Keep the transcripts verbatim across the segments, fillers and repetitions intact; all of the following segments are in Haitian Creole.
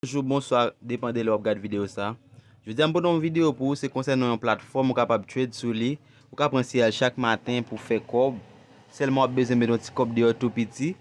Bonjou, bonswa, depann de lè w ap gade videyo sa. Jodi a m pote yon videyo pou ou, se konsènan yon platfòm ou kapab trade sou li. Ou ka pran siyal chak maten pou fè kòb. Sèlman w ap bezwen met yon ti kòb deyò tou piti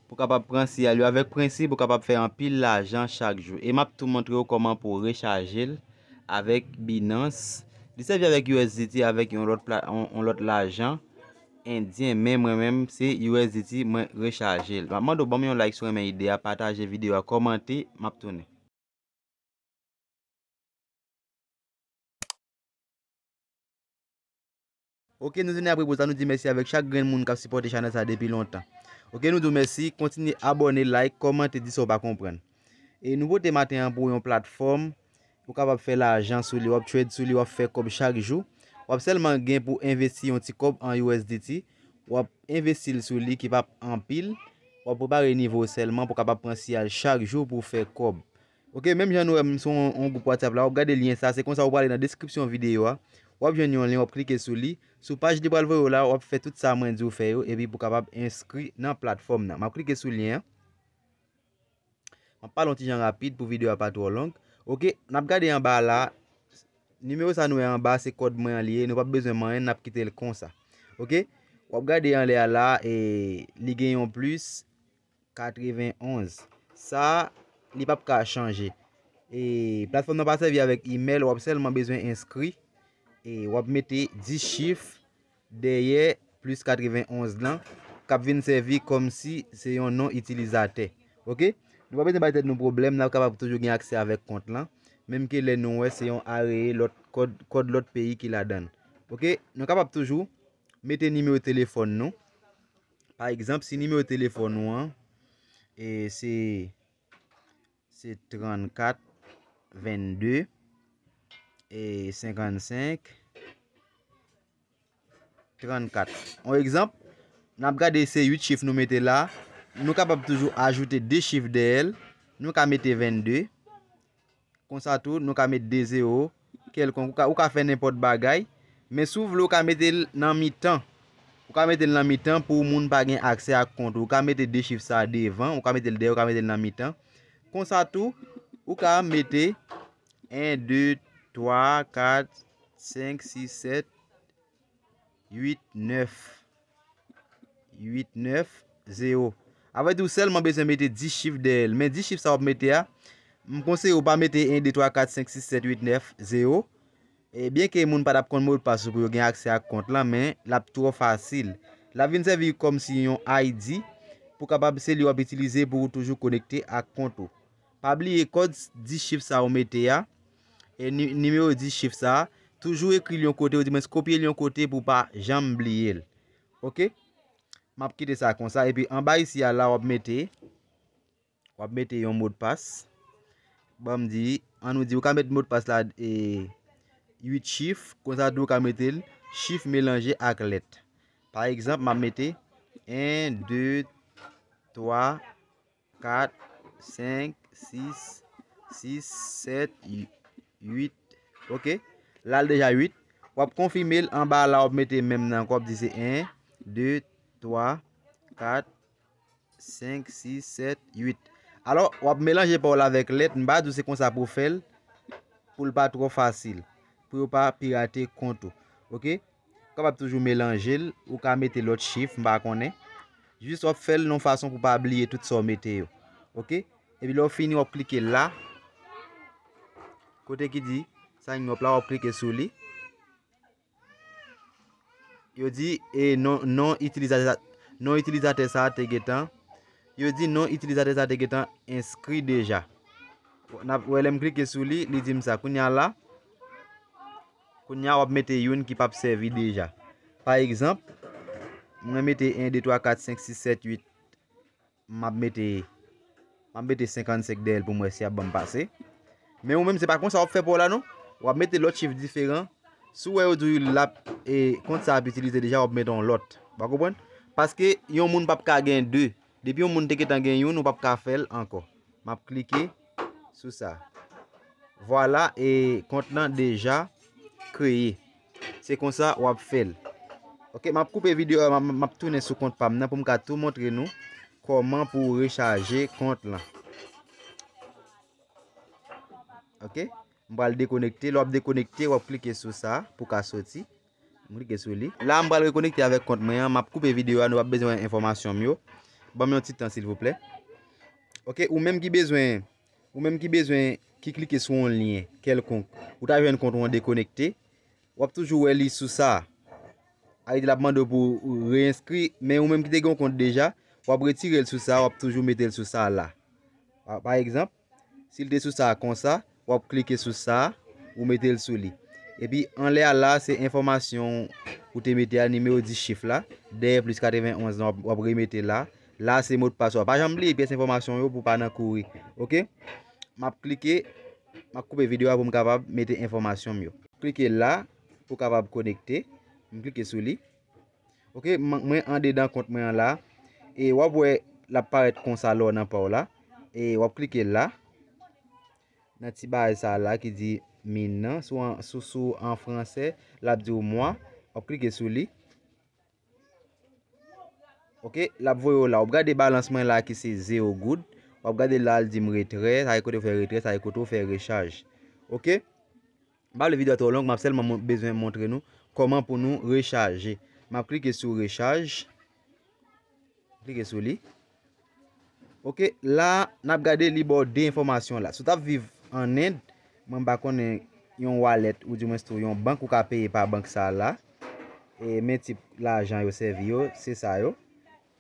pou w kapab pran siyal yo avèk prensip, ou kapab fè anpil lajan chak jou. E m ap tou montre w kòman pou w rechaje l avèk Binance. Li sèvi avèk U S D T avèk yon lòt pla-, yon, yon lòt lajan endyen, men mwen menm se U S D T mwen rechaje l. M ap mande w ban m yon like si w renmen ide a, pataje videyo a, kòmante, m ap tounen. Ok, nou tounen apre poz la, nou di mèsi avèk chak grenn moun k ap sipòte chanèl sa depi lontan. Ok, nou di w mèsi, kontinye abòne, like, kòmante, di sa w pa konprann. E nou pote maten an pou yon platfòm ou kapab fè lajan sou li, w ap trade sou li, w ap fè kòb chak jou. W ap sèlman gen pou envesti yon ti kòb an U S D T, w ap envesti l sou li ki p ap anpil, w ap prepare nivo w sèlman pou w kapab pran siyal chak jou pou w fè kòb. Ok, menm jan nou wè m sou yon, yon gwoup WhatsApp la, w ap gade lyen sa, se konsa w prale nan deskripsyon videyo a, w ap jwenn yon lyen, w ap klike sou li. Sou paj li pral voye w la, w ap fè tout sa mwen di w fè yo, epi pou w kapab enskri nan platfòm nan. M ap klike sou lyen an. M ap pale yon ti jan rapid pou videyo a pa twò long. Ok, n ap gade anba la. Nimewo sa nou wè anba se kòd mwen an li ye. Nou p ap bezwen manyen, n ap kite l konsa. Ok, w ap gade anlè a la, e li gen yon plis katrevenonz. Sa, li p ap ka chanje. E platfòm nan pa sèvi avèk imèl, w ap sèlman bezwen enskri. E w ap mete dis chif dèyè plis katrevenonz lan k ap vin sèvi kòmsi se yon non itilizatè. Ok? Nou pa bezwen bay tèt nou pwoblèm, n ap kapab toujou gen aksè avèk kont lan, menm ke lè nou wè se yon areye lòt kòd, kòd lòt peyi ki ladan l. Ok? Nou kapab toujou mete nimewo telefòn nou. Pa egzanp, si nimewo telefòn ou an, e se se trannkat vennde e senkannsenk trannkat. Yon egzanp, n ap gade se uit chif nou mete la. Nou kapab toujou ajoute de chif dèyè l. Nou ka mete vennde. Konsa tou, nou ka mete de zewo kèlkonk. Ou ka, ou ka fè nenpòt bagay. Men si w vle, ou ka mete l nan mitan. Ou ka mete l nan mitan pou moun pa gen aksè ak kont ou. Ou ka mete de chif sa devan, ou ka mete l dèyè, ou ka mete l nan mitan. Konsa tou, ou ka mete en, de, twa, kat, senk, sis, sèt, uit, nèf. Uit, nèf, zewo. Avèdi, ou sèlman bezwen mete dis chif dèyè l. Men dis chif sa w ap mete a, m konseye w pa mete en, de, twa, kat, senk, sis, sèt, uit, nèf, zewo. E byenke moun pa t ap konn modpas ou pou yo gen aksè ak kont lan, men l ap twò fasil. L ap vin sèvi kòmsi yon I D pou kapab se li w ap itilize pou w toujou konekte ak kont ou. Pa bliye kòd dis chif sa ou mete a, e ni-, nimewo dis chif sa, toujou ekri l yon kote, oudimwens kopye l yon kote pou w pa janm bliye l. Ok? M ap kite sa konsa, epi anba isi a la, w ap mete, w ap mete yon modpas. Ban m di, ann nou di, ou ka met modpas la, e, uit chif, konsa tou ou ka mete l chif melanje ak lèt. Pa egzanp, m ap mete en, de, twa, kat, senk, sis, sis, sèt, uit. Ok? La l deja uit. W ap konfime l anba la, w ap mete menm nan ankò, w ap di se en, de, twa, kat, senk, sis, sèt, uit. Alò, w ap melanje pa w la avèk lèt. M pa di w se konsa pou w fè l, pou l pa twò fasil, pou yo pa pirate kont ou. Ok? Ou kapab toujou melanje l, ou ka mete lòt chif, m pa konnen. Jis w ap fè l nan yon fason pou w pa bliye tout sa w mete yo. Ok? Epi lè w fini, w ap klike la, kote ki di sign up la, w ap klike sou li. Yo di, e, non, non itilizatè, non itilizatè sa a te gentan, yo di non itilizatè sa a te gentan enskri deja. N ap wè lè m klike sou li, li di m sa. Kounye a la, kounye a w ap mete youn ki p ap sèvi deja. Pa egzanp, mwen mete en, de, twa, kat, senk, sis, sèt, uit. M ap mete, m ap mete senkannsenk dèyè l pou m wè si y ap ban m pase. Men ou menm, se pa konsa w ap fè pa w la, non. W ap mete lòt chif diferan. Si w wè yo di w l ap, e, kont sa ap itilize deja, w ap mete yon lòt. W konprann? Paske yon moun p ap ka gen de. Depi yon moun te gentan gen youn, ou p ap ka fè l ankò. M ap klike sou sa. Vwala, e kont lan deja kreye. Se konsa w ap fè l. Ok, m ap koupe videyo a, m ap, m ap tounen sou kont pa m nan pou m ka tou montre nou kòman pou w rechaje kont lan. Ok? M pral dekonekte. Lè w ap dekonekte, w ap klike sou sa pou ka soti. M klike sou li. La, m pral rekonekte avèk kont mwen an. M ap koupe videyo a, nou p ap bezwen wè enfòmasyon m yo. Ban m yon ti tan, silvouplè. Ok, ou menm ki bezwen, ou menm ki bezwen, ki klike sou yon lyen kèlkonk, ou ta jwenn kont ou an dekonekte. W ap toujou wè li sou sa. Sa vle di l ap mande w pou w reyenskri, men ou menm ki te gen yon kont deja, w ap retire l sou sa, w ap toujou mete l sou sa la. Pa, pa egzanp, si l te sou sa konsa, w ap klike sou sa, ou mete l sou li. Epi anlè a la, se enfòmasyon ou te mete a, nimewo dis chif la, dèyè plis katrevenn onz lan, w ap, w ap remete la. La, se modpas ou a. Pa janm bliye pyès enfòmasyon w yo pou w pa nan kouri. Ok? M ap klike, m ap koupe videyo a pou m kapab mete enfòmasyon m yo. Klike la pou w kapab konekte. M klike sou li. Ok, m, mwen andedan kont mwen an la. E w ap wè l ap parèt konsa lè w nan pa w la. E w ap klike la. Nan ti bagay sa la ki di min nan. Sou an, sou, sou an fransè, l ap di w mwa. W ap klike sou li. Ok, l ap voye w la. W ap gade balans mwen la ki se zewo goud. W ap gade la, l di m retrè, sa e kote w fè retrè, sa e kote w fè rechaj. Ok? M pa vle videyo a twò long, m ap sèlman mon-, bezwen montre nou kòman pou nou rechaje. M ap klike sou rechaj. Klike sou li. Ok, la, n ap gade li ba w de enfòmasyon la. Si w t ap viv an End, mwen m pa konnen yon wallet, ou di mwens tou yon bank ou ka peye pa bank sa la. E men tip lajan yo sèvi yo, se sa yo.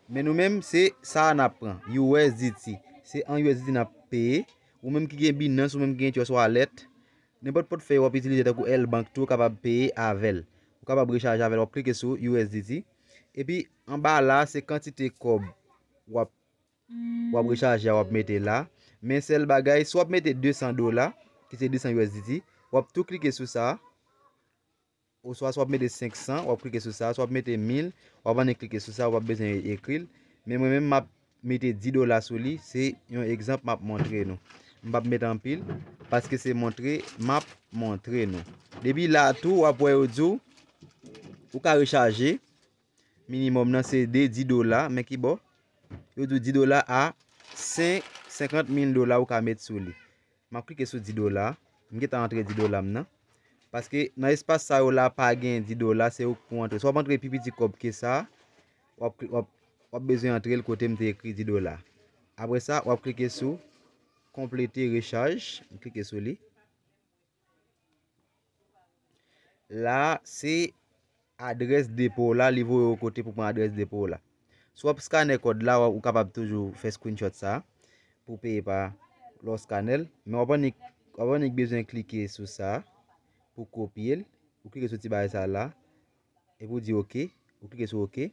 Men nou menm, se sa a n ap pran, U S D T. Se an U S D T n ap peye. Ou menm ki gen Binance, ou menm ki gen Trust Wallet, nenpòt pòtfèy w ap itilize tankou L Bank tou, ou kapab peye avè l. Ou kapab rechaje avè l, w ap klike sou U S D T. Epi anba la, se kantite kòb w ap, w ap rechaje a, w ap mete la. Men sèl bagay, si w ap mete de san dola, ki se de san U S D T, w ap tou klike sou sa. Oswa si w ap mete senk san, w ap klike sou sa. Si w ap mete mil, w ap annik klike sou sa, w ap bezwen ekri l. Men mwen menm, m ap mete dis dola sou li. Se yon egzanp m ap montre nou. M p ap mete anpil, paske se montre m ap montre nou. Depi la tou, w ap wè yo di w, ou ka rechaje. Minimòm nan se de dis dola, men ki bò? Yo di w dis dola a senk, senkant mil dola ou ka met sou li. M ap klike sou dis dola. M gentan antre dis dola m nan. Paske nan espas sa yo la pa gen dis dola, se ou k pou antre. Si w ap antre pi piti kòb ke sa, w ap, w ap, w ap bezwen antre l kote m te ekri dis dola. Apre sa, w ap klike sou konplete rechaj. M klike sou li. La, se adrès depo w la, li voye w kote pou pran adrès depo w la. Si w ap skanè kòd la, w, ou kapab toujou fè screenshot sa pou peye pa lè w skanè l. Men w ap annik, w ap annik bezwen klike sou sa pou kopye l. Ou klike sou ti bagay sa la. Epi w di oke. Ou klike sou oke.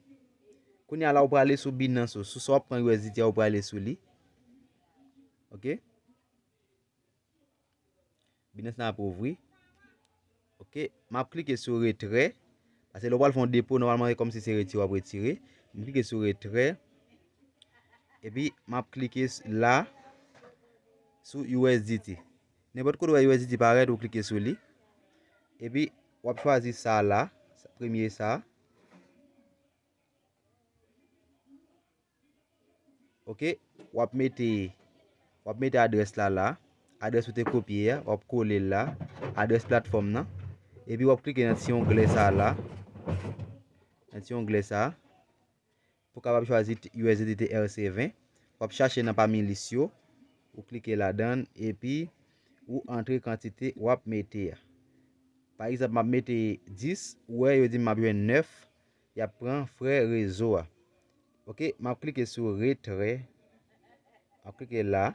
Kounye a la, ou prale sou Binance ou. Sou sa w ap pran U S D T a, ou prale sou li. Oke. Binance nan ap ouvri. Oke, m ap klike sou retrè. Paske lè w pral fè yon depo, nòmalman, e kòmsi se retire w ap retire. M klike sou retrè. Epi, m ap klike s-, la, sou U S D T. Nenpòt kote w wè U S D T parèt, ou klike sou li. Epi, w ap chwazi sa la, sa, premye sa. Oke, w ap mete, w ap mete adrès la la. Adrès ou te kopye a, w ap kole l la. Adrès platfòm nan. Epi w ap klike nan ti onglè sa la. Nan ti onglè sa. Pou w kapab chwazi t-, U S D T R C ven. W ap chache nan pami lis yo. Ou klike ladan l, epi ou antre kantite w ap mete a. Pa egzanp, m ap mete dis, ou wè yo di m ap jwenn nèf, y ap pran frè rezo a. Oke, m ap klike sou retrè. M ap klike la.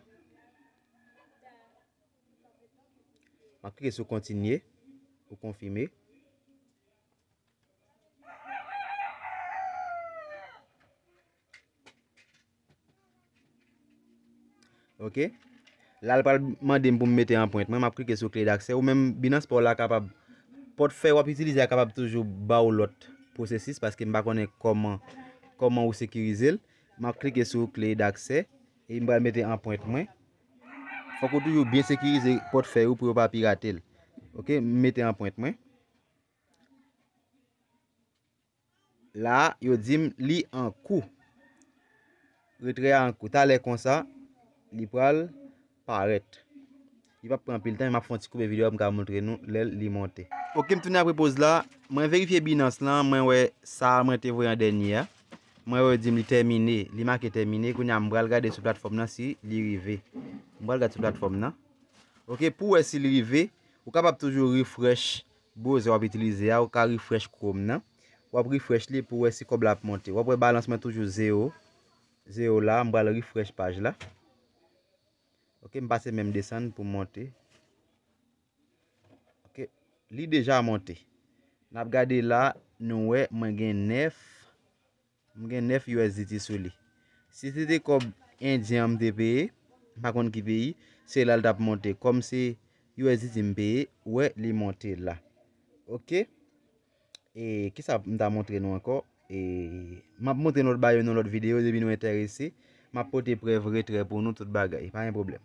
M ap klike sou kontinye ou konfime. Oke. La, l pral mande m pou m mete anprent mwen. M ap klike sou kle daksè. Ou menm, Binance pa w la kapab, pòtfèy w ap itilize a kapab toujou ba w lòt pwosesis, paske m pa konnen kòman, kòman ou sekirize l. M ap klike sou kle daksè e m pral mete anprent mwen. Fòk ou toujou byen sekirize pòtfèy ou pou yo pa pirate l. Oke, m mete anprent mwen. La, yo di m li an kou. Retrè a an kou. Talè konsa, li pral parèt. Li p ap pran anpil tan, men m ap fè yon ti koupe videyo, m ka montre nou lè li monte. Ok, m tounen apre poz la. Mwen verifye Binance lan, mwen wè sa mwen te voye an dènye a. Mwen wè yo di m li tèmine, li make tèmine. Kounye a, m pral gade sou platfòm nan si li rive. M pral gade sou platfòm nan. Ok, pou wè si li rive, ou kapab toujou refresh browser w ap itilize a, ou ka refresh Chrome nan. W ap refresh li pou wè si kòb la ap monte. W ap wè balans mwen toujou zewo. Zewo la, m pral refresh paj la. Ok, m pase menm desann pou m monte. Ok, li deja monte. N ap gade la, nou wè mwen gen nèf, m gen nèf U S D T sou li. Si se te kòb endyen an m te peye, m pa konn ki peyi, se la l t ap monte. Kòm se U S D T m peye, ou wè li monte la. Ok? E kisa m ta montre nou ankò? E m ap montre nou lòt bagay yo nan lòt videyo, depi nou enterese, m ap pote prèv retrè pou nou, tout bagay, pa gen pwoblèm.